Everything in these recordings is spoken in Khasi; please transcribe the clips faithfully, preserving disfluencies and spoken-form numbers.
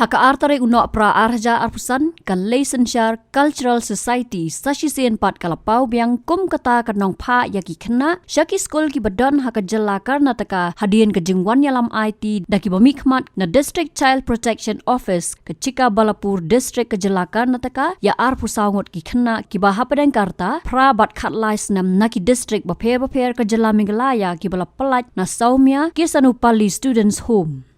Ha ka ar tarik u Nohprah ar hajar arphew san, ka Leisanshar Cultural Society sa shisien pat ka la paw biang kum kata ka nongphah ïa ki khynnah sha ki skul kiba don ha ka jylla Karnataka hadien ka jingwan ïalam aiti da kiba mihkhmat na District Child Protection Office ka Chikkabalapur District ka jylla Karnataka ïa arphew saw ngut ki khynnah kiba hapdeng ka rta phra bad khatlai snem na ki district bapher bapher ka jylla Meghalaya kiba la pyllait na Saumya Kisanupalli Students Home.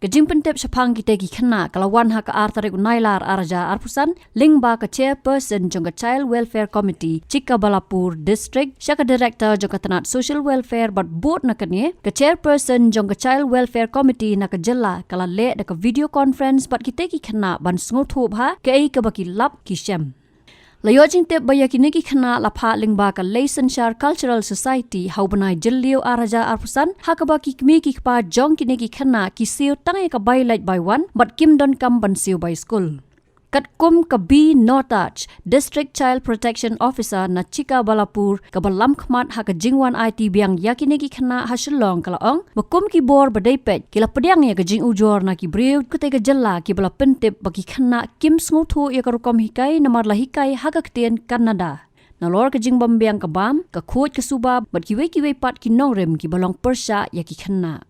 Ka jingpyntip shaphang kitei ki khynnah ka la wan ha ka ar tarik u Nailar ar hajar arphew san lyngba ka chairperson jong ka Child Welfare Committee Chikkabalapur District sha ka director jong ka tnat Social Welfare bad bud na kane ka chairperson jong ka Child Welfare Committee na ka jylla ka la leh da ka video conference bad kitei ki khynnah ban sngewthuh bha kaei kaba ki lap ki shem. La ïoh jingtip ba ïa kine ki khynnah la phah lyngba ka Leisanshar Cultural Society ha u bnai Jylliew ar hajar arphew san ha kaba ki kmie ki kpa jong kine ki khynnah ki siew tang ïa ka bai leit bai wan bad kim don kam ban siew bai skul. Katkum ka B Nohtaj, District Child Protection Officer na Chikkabalapur kaba lam khmat ha ka jingwan aiti biang ïa kine ki khynnah ha Shillong ka la ong ba kum ki bor ba dei peit ki la pdiang ïa ka jingujor na ki briew katei ka jylla kiba la pyntip ba ki khynnah kim sngewthuh ïa ka rukom hikai namar la hikai ha ka ktien Kannada. Nalor ka jingbym biang ka bam, ka khuid ka suba bad kiwei kiwei pat ki nongrim kiba long pyrshah ïa ki khynnah.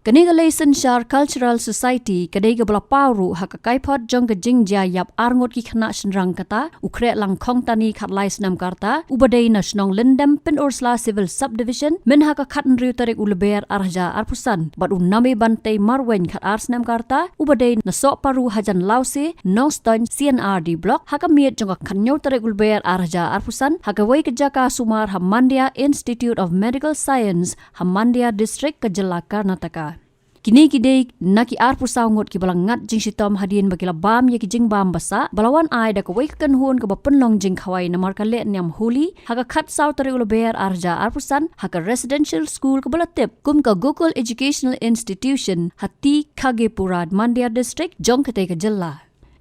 Kane ka Leisanshar Cultural Society ka dei kaba la paw ruh ha ka kaiphod jong ka jingjia ïap ar ngut ki khynnah shynrang kata u Khrehlang Khongtani khatlai snem ka rta uba dei na shnong Lyndem Pynursla Civil Subdivision mynha ka khathynriew tarik u Lber ar hajar arphew san bad u Name Bantei Marwein khatar snem ka rta uba dei na Sohparu hajan Lawse Nongstoiñ C&RD Block ha ka miet jong ka khathynñiew tarik u Lber ar hajar arphew san ha kawei ka jaka sumar ha Mandya Institute of Medical Science ha Mandya District ka jylla Karnataka. Kine ki dei na ki arphew saw ngut kiba la ngat jingshitom hadien ba ki la bam ïa ki jingbam ba sah ba la wan ai da kawei ka kynhun kaba pynlong jingkhawai namar ka leh niam Holi ha ka khatsaw tarik u Lber ar hajar arphew san ha ka residential school kaba la tip kum ka Gokul Educational Institution ha T Khagepura Mandya District jong katei ka jylla.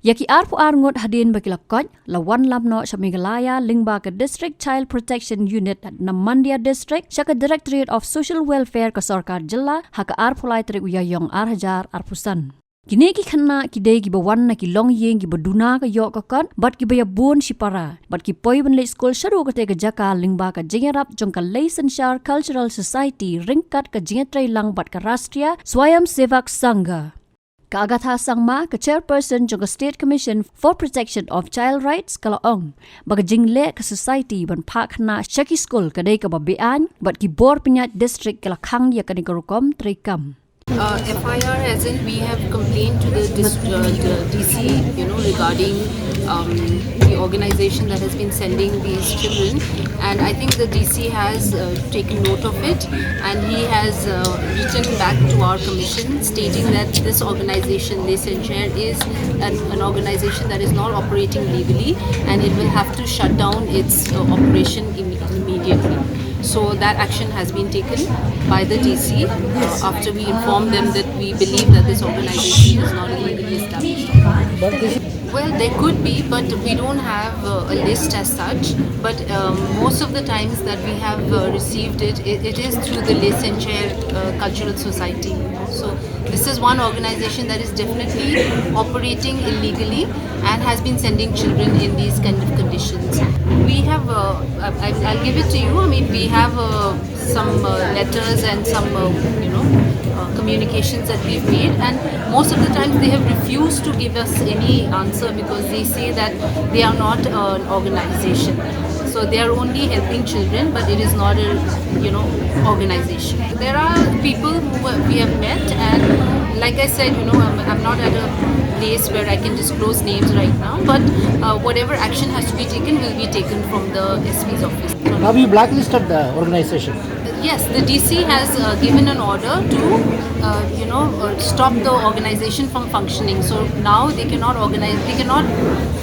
Ïa ki arphew ar ngut hadien ba ki la koit la wanlam noh sha Meghalaya lyngba ka District Child Protection Unit na Mandya District sha ka Directorate of Social Welfare ka sorkar jylla ha ka arphew lai tarik u Ïaïong ar hajar arphew san. Kine ki khynnah ki dei kiba wan na ki longïing kiba duna ka ïoh ka kot bad kiba ïabun shipara bad ki poi ban leit skul shaduh katei ka jaka lyngba ka jingïarap jong ka Leisanshar Cultural Society ryngkat ka jingïatreilang bad ka Rashtriya Swayamsevak Sangha. Ka Agatha Sangma, ka chairperson jong ka State Commission for Protection of Child Rights, ka la ong ba ka jingleh ka society ban phah khynnah sha ki skul ka dei kaba beaiñ bad ki bor pynïaid district ki la khang ïa kane ka rukom treikam. Uh, F I R, as in we have complained to the dis- uh, the D C, you know, regarding um, the organization that has been sending these children, and I think the D C has uh, taken note of it, and he has uh, written back to our commission stating that this organization, Leisanshar, is an, an organization that is not operating legally, and it will have to shut down its uh, operation im- immediately. So that action has been taken by the D C uh, after we informed them that we believe that this organization is not legally established. Well, there could be, but we don't have uh, a list as such. But um, most of the times that we have uh, received it, it, it is through the Leisanshar uh, Cultural Society. So this is one organization that is definitely operating illegally and has been sending children in these kind of conditions. We have, uh, I, I'll give it to you. I mean, we have uh, some uh, letters and some, uh, you know, uh, communications that we've made, and most of the times they have refused to give us any answer because they say that they are not an organization. So they are only helping children, but it is not a, you know, organization. There are people who we have met, and like I said, you know, I'm, I'm not at a place where I can disclose names right now, but uh, whatever action has to be taken will be taken from the S P's office. Have you blacklisted the organization? Yes, the D C has uh, given an order to, uh, you know, uh, stop the organization from functioning. So now they cannot organize, they cannot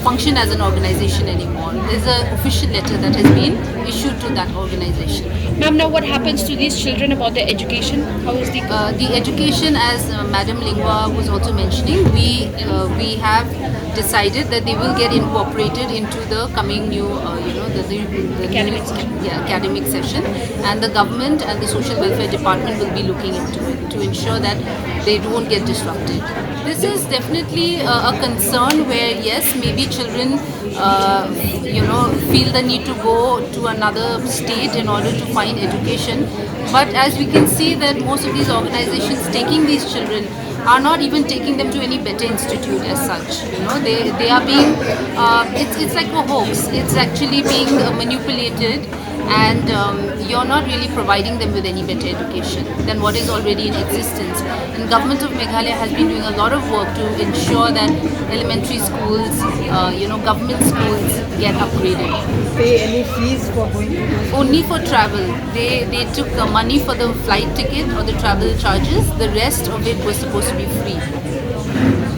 function as an organization anymore. There's an official letter that has been issued to that organization. Ma'am, now what happens to these children about their education? How is the Uh, the education, as uh, Madam Lyngdoh was also mentioning, we uh, we have decided that they will get incorporated into the coming new, uh, you know, the, the, the academic, new, yeah, academic session, and the government and the social welfare department will be looking into it to ensure that they don't get disrupted. This is definitely a, a concern where, yes, maybe children, uh, you know, feel the need to go to another state in order to find education. But as we can see that most of these organizations taking these children are not even taking them to any better institute as such. You know, they, they are being, uh, it's, it's like a hoax. It's actually being uh, manipulated, and um, you're not really providing them with any better education than what is already in existence. And government of Meghalaya has been doing a lot of work to ensure that elementary schools, uh, you know, government schools get upgraded. Pay any fees for going to those? Only for travel. They, they took uh, money for the flight ticket or the travel charges. The rest of it was supposed to be free.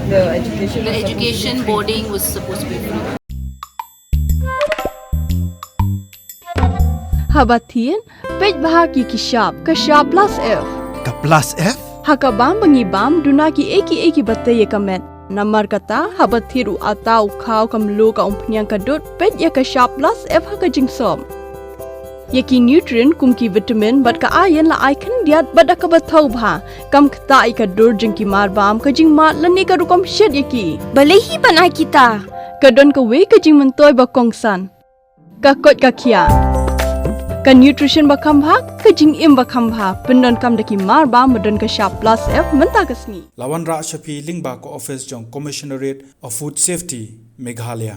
The education The was supposed to be education, free. Boarding was supposed to be free. Haba thied, peit bha ki ki shap, ka shap plus F. Ka plus F? Ha ka bam ba ngi bam, duna ki ei ki ei ki ba tei ïa ka met. Namar kata, haba thied u ata u khaw ka mluh ka umphniang ka dud, peit ïa ka shap plus F ha ka jingsop. Ïa ki nutrient kum ki vitamin bad ka iron la ai khyndiat bad da kaba thaw bha. Kam ktah ïa ka dur jong ki mar bam, ka jingmad lane ka rukom shet ïa ki. Balei hi ban ai kita? Ka don kawei ka jingmyntoi ba kongsan. Ka koit ka khiah. Ka nutrition ba kham bha, ka jingim ba kham bha. Pyndonkam da ki mar bam ba don ka shap plus F mynta ka sngi. La wanrah sha phi lyngba ka office jong Commissionerate of Food Safety, Meghalaya.